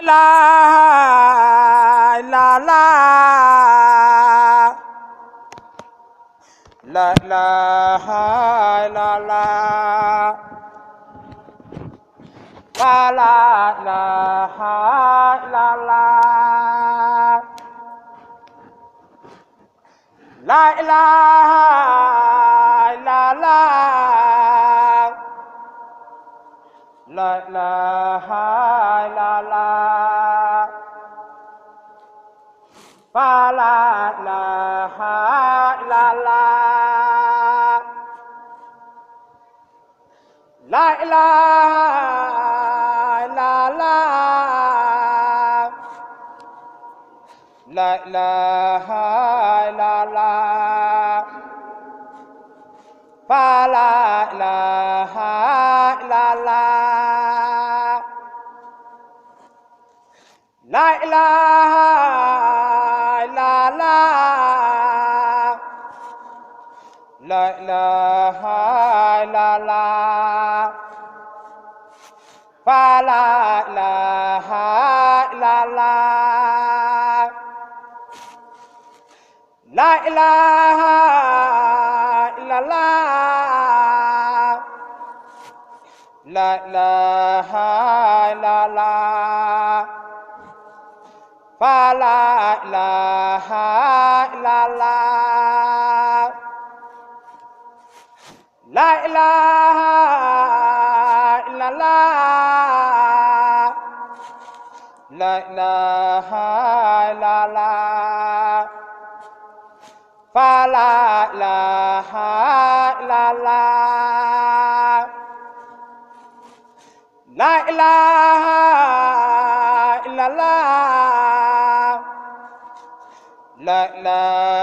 la la la la la la la la la la la la la ilaha illallah la ilaha illallah la ilaha illallah la ilaha illallah la ilaha illallah la ilaha illallah la ilaha illallah la ilaha illallah la ilaha illallah la ilaha illallah la ilaha illallah la ilaha illallah la ilaha illallah la ilaha illallah la ilaha illallah la ilaha illallah la ilaha